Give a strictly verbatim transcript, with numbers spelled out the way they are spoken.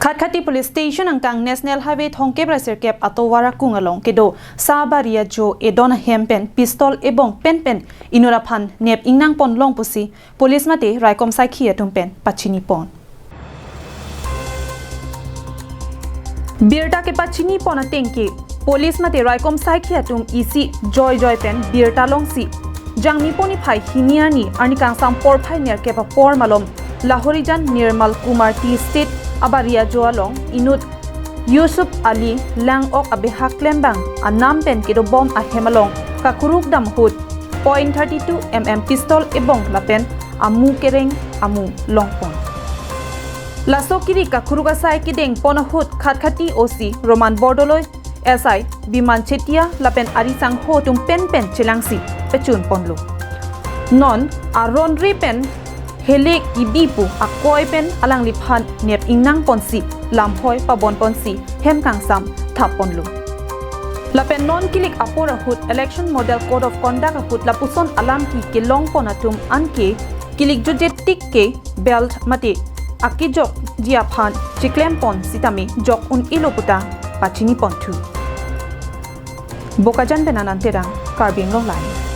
Khatkhati Police Station angkang National Highway thongkep ra sirkep atovar akung along kedo Sabaria Jo Edon ahem pen pistol ebong pen pen inut aphan nep ingnang pon long pusi police mate raikom saikhi atum pen pachini pon. Birta kepachini pon ateng ke police mate raikom saikhi atum isi joijoi pen birta longsi Jangmi poni phai hini arni arni kangsam porphai nerkep apor malom Lahorijan Nirmal Kumar Tea Estate abaria jo along inut Yusuf Ali Langok abehak klembang anam pen kedobom ahem along kakuruk dam ahut point thirty two M M pistol ebong lapen amu kereng amu longpon. Laso kirik kakuruk asai kedeng pon ahut Khatkhati O C Roman Bordoloi, S I Biman Chetia lapen ari sangho atum pen pen chelangsi pechun ponlo. Non aron re pen helek ibi pu akoi pen alangliphan nep ingnang ponsi lamhoi pabon ponsi hem kangsam thap ponlo. Lapen non kilik apor ahut Election Model Code of Conduct ahut lapuson alam ki kelong pon atum anke kilik jutje tik ke belt mate akejokji aphan chiklem pon sitame jok un-elo puta pachini ponthu. Bokajan pen Anand Terang, Karbi Anglong Live.